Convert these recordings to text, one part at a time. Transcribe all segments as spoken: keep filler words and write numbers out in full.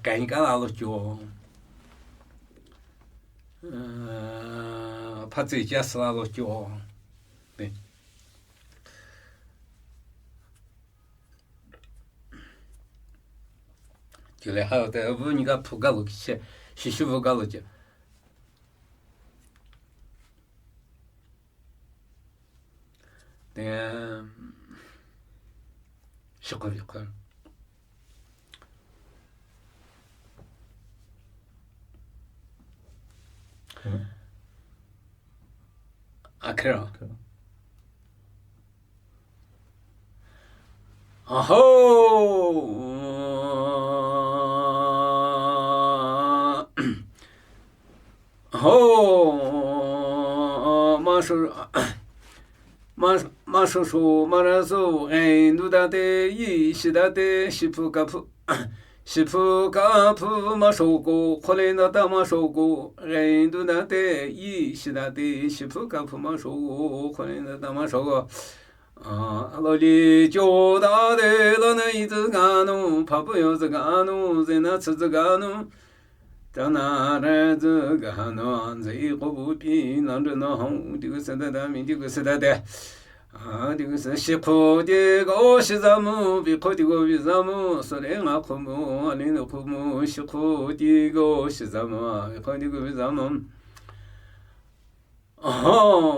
Kainkala lo kyo. Phatsi kyasala lo kyo. Kyole ha te abu ni ka phu galo kye. Shishu bu galo kye. Then, shikho shikho. Akhero. Aho. Ho, ma sho, ma, ma sho sho, ma ra so, ghen du da de, yi shi da de, shi phu ka phu, shi phu ka phu, ma sho ko, kho le da da, ma sho ko, ghen du da de, yi shi da de, shi phu ka phu, ma sho ko, kho le da da, ma sho ko. A lo li jo da de la na yi zi ga nu, pa pu yo zi ga nu, zi na ci zi ga nu. Zhang na re zi ga nu, zi yi gu bu pi, nan zhe na hong, di gu se da da, mi di gu se da de. A, di gu se, shi khu di gu shi za mu, bi khu di gu bi za mu, so le nga khu mu, a li nu khu mu, shi khu di gu shi za mu, bi khu di gu bi za mu. Ho,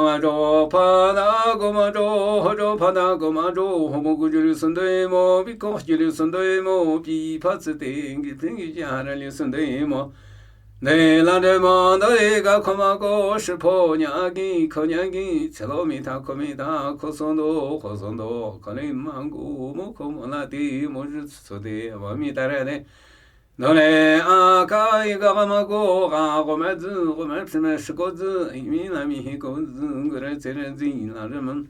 a jo pa da gu ma jo, ho jo pa da gu ma jo, ho mo gu ju li sun de mo, bi ko ju li sun de mo, bi pa tsi ting, gi ting gi ja ra li sun de mo. De la de ma da li ga ko ma ko, shi po nya gi, ko nya gi, tse lo mi ta, ko mi ta, ko son do, ko son do, ko li ma gu, mo ko mo la ti, mo ju so de, wa mi ta re de. Nole a ka i ga ga ma go ga go ma zi, go ma psi ma shi go zi, i mi la mi hi go zi, gu re tse re zi, la re men.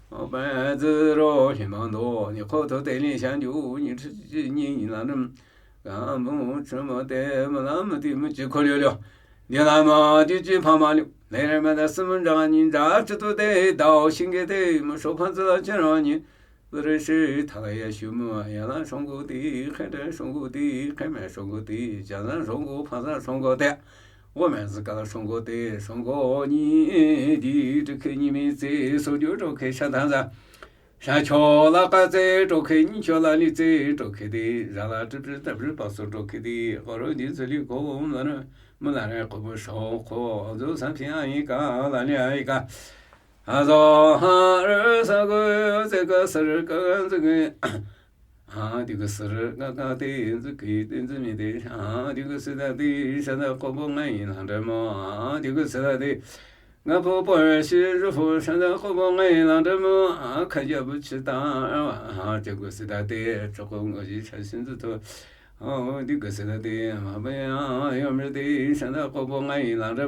O ba zi ro hi ma do, ni ko to te li shan ju, ni chi chi ni la re men. Ga mu chi mo te, ma la ma ti mu chi ko liu liu. Ni la ma ti chi pa ma liu. Le re ma da si men zhang ni zha chi tu te, dao xing ge te, ma sho pa zi la chi ra ni. Zi re shi ta la ya shu mu, ya la shong gu ti, khe de shong gu ti, khe me shong gu ti, ja la shong gu, pa la shong gu te. Wo me zi ka la shong gu te, shong gu ni di, zhe ke ni mi zi, so ju zhou ke sha ta za. Sha cho la ka zi, zhou ke ni cho la li zi, zhou ke di, za la zhi zhi ta zhi pa so zhou ke di, go ro di zi li go, mu la re, mu la re go bu shou ko, zu san pi a yi ka, la li a yi ka. A zo ha re sa gu ze ga sa re ga ga ze ge. Ha di gu sa re ga ga de ze ge de ze mi de. Ha di gu sa da de sha da ko bo ngai lang de mo. Ha di gu sa da de. Nga po po re shi ru fu sha da ko bo ngai lang de mo. Ha ka ja bu chi ta. Ha di gu sa da de cho ko ngo ji cha xin zi to. Ha di gu sa da de ma ba ya yo me de sha da ko bo ngai lang de.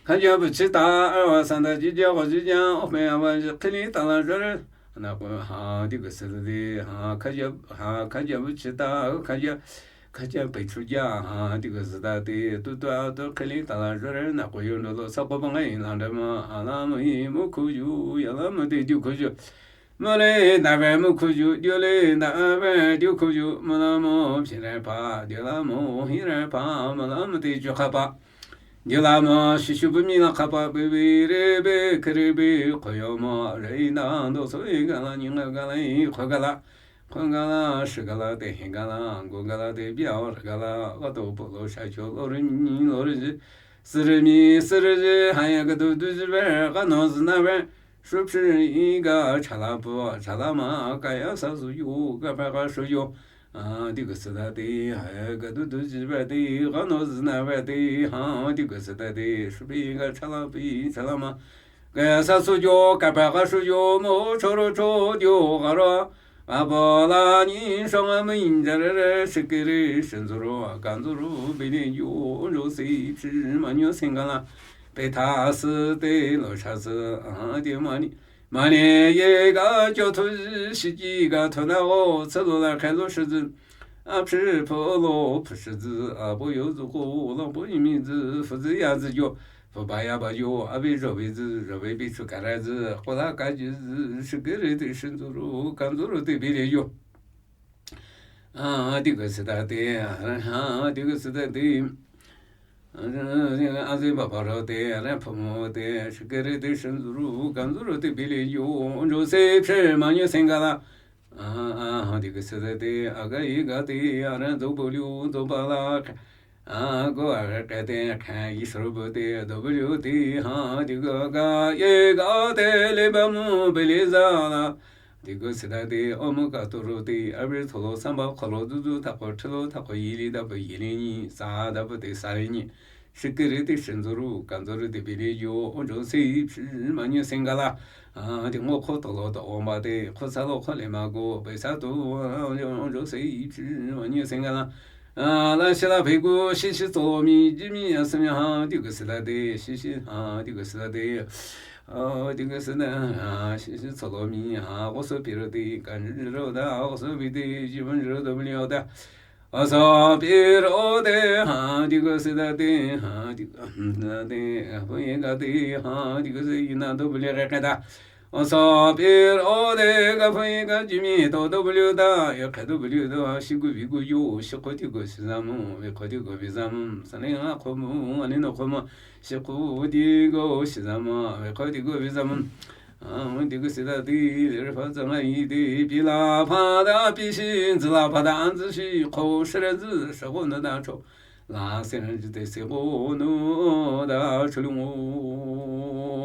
Ka ja bu chi ta, a wa san da ji ja wa ji ja, o me a wa ji ki li ta la zhe re. Na ko ha di gu se de, ha ka ja, ha ka ja bu chi ta, ka ja, ka ja pe chu ja, ha di gu se da de, tu tu a tu ki li ta la zhe re, na ko yo ndo lo sa ko ba ngai la de ma, a la mo yi mo ku ju, ya la mo de ju ku ju. Mo le na ve mo ku ju, ju le na ve ju ku ju, mo la mo phi re pa, ju la mo hi re pa, mo la mo de ju ka pa. Ju la mo shi shu bu mi la ka pa, bi bi re be, ke re be, ko yo mo, re na do so yi ga la, ni ga ga la, yi ko ga la, ko ga la, shi ga la, de hi ga la, gu ga la, de bia re ga la, ga do po lo sha cho lo re ni lo re ji, si re mi, si re ji, ha ya ga do du ji ve, ga no zi na ve. Shu phi yi ga cha la pu, cha la ma, ka ya sa su yu, ka pa ka shu yu. A, di gu se da de, ha, ga du du ji ba de, ga no zi na ba de, ha, di gu se da de, shu phi yi ga cha la pu, cha la ma. Ka ya sa su yu, ka pa ka shu yu, mo cho ro cho yu, ga ro. A bo la ni shong a mi ja re re, shi ki ri, shin zu ru, kan zu ru, bi ni yu, ru si, phi ma nyu sing ga la. Pe ta si de lo sha si, a, di ma ni. Ma ni ye ga jo tu shi ji ga tu na o, ci lo la kai lo shi zi. A phi pu lo pu shi zi, a bo yo zu ko, lo bo yi mi zi, fu zi ya zi yo. Fu ba ya ba yo, a bi zho bi zi, zho bi bi chu ka ra zi, ko la ka ji zi, shi ki ri de shin zu ru, kan zu ru de bi le yo. ཨ་དེ་གི་སི་ད་དེ་ཨ་དེ་གི་སི་ད་དེ། ཨ་ཟི་བ་བ་རོ་དེ་ཨ་ར་ཕོ་མོ་དེ་ཤི་ཀི་རི་དེ་ཤི་ཛུ་རུ་གན་ཛུ་རུ་དེ་བི་ལི་ཡོ་འཇོ་སེ་ཕྱི་མ་ཉི་སེང་ག་ལ། ཨ་ཨ་དེ་གི་སི་ད་དེ་ཨ་ག་ཡི་ག་དེ་ཨ་ར་ཛོ་བོ་ལི་ཡོ་ཛོ་བ་ལ། ཨ་གོ་ཨ་ར་ཀ་དེ་ཁ་ཡི་སི་རོ་བོ་དེ་ཛོ་བོ་ལི་ཡོ་དེ་ཧ་དེ་གི་ག་ཡི་ག་དེ་ལེ་བ་མུ་བི་ལི་ཟ་ལ། དེ་གི་སི་ད་དེ་ཨོ་མ་ཀ་ཏོ་རོ་དེ་ཨ་བི་ཐོ་ལོ་སམ་བ་ཁོ་ལོ་དུ་དུ་ཐ་ཁོ་ཁྲི་ལོ་ཐ་ཁོ་ཡི་ལི་ད་བུ་ཡི་ལི་ཉི་ས་ད་བུ་དེ་ས་ལི་ཉི། ཤི་ཀི་རི་དེ་ཤི་ཛུ་རུ་གན་ཛུ་རུ་དེ་བི་ལི་ཡོ་འཇོ་སེ་ཕྱི་མ་ཉི་སེང་ག་ལ། ཨ་དེ་ངོ་ཁོ་ཏོ་ལོ་ཏོ་འོ་མ་དེ་ཁོ་ས་ལོ་ཁོ་ལེ་མ་གོ་བེ་ས་ཏུ་འཇོ་སེ་ཕྱི་མ་ཉི་སེང་ག་ལ། ཨ་ལ་ཤི་ལ་ཕེ་གུ་ཤི་ཤི་ཙོ་ལོ་མི་ཇི་མི་ཨ་སི་མི་ཧ་དེ་གི་སི་ད་དེ་ཤི་ཤི་ཧ་དེ་གི་སི་ད་དེ། ཨ་དེ་གི་སི་ད་ཨ་ཤི་ཤི་ཙོ་ལོ་མི་ཧ་འོ་སོ་ཕི་རོ་དེ་གན་ཛུ་རུ་ད་འོ་སོ་ཕི་དེ་ཇི་བན་ཛུ་རུ་དོ་བི་ལི་ཡོ་ད། འོ་སོ་ཕི་རོ་དེ་ཧ་དེ་གི་སི་ད་དེ་ཧ་དེ་གི་སི་ད་དེ་ཧ་ཕུ་ཡི་ག་དེ་ཧ་དེ་གི་སི་ཡི་ན་དོ་བི་ལི་རེ་ཀ་ད། འོ་སོ་ཕི་རོ་དེ་ག་ཕུ་ཡི་ག་ཇི་མི་ཏོ་དོ་བི་ལི་ཡོ་ད་ཡ་ཁ་དོ་བི་ལི་ཡོ་ད་ཤི་གུ་བི་གུ་ཡོ་ཤི་ཁོ་དེ་གི་སི་ཟ་མོ་བི་ཁོ་དེ་གི་བི་ཟ་མོ་ས་ལེ་ང་ཁོ་མོ་ཨ་ནི་ནོ་ཁོ་མོ། ཤི་ཁོ་དེ་གི་ཤི་ཟ་མ་བེ་ཁོ་དེ་གི་བེ་ཟ་མ། ཨ་དེ་གི་སི་ད་དེ་རེ་ཕ་ཙ་ང་ཡི་དེ་པི་ལ་ཕ་ད་པི་ཤི་ཛི་ལ་ཕ་ད་ཨན་ཛི་ཤི་ཁོ་ཤི་ར་ཛི་ཤ་གོ་ནུ་ད་ཆོ་ལ་སེ་ར་ཛི་དེ་སེ་གོ་ནུ་ད་ཆོ་ལུ་ངོ་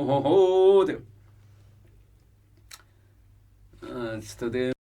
ཧོ་ཧོ་དེ། ཨ་ཅི་ད་དེ།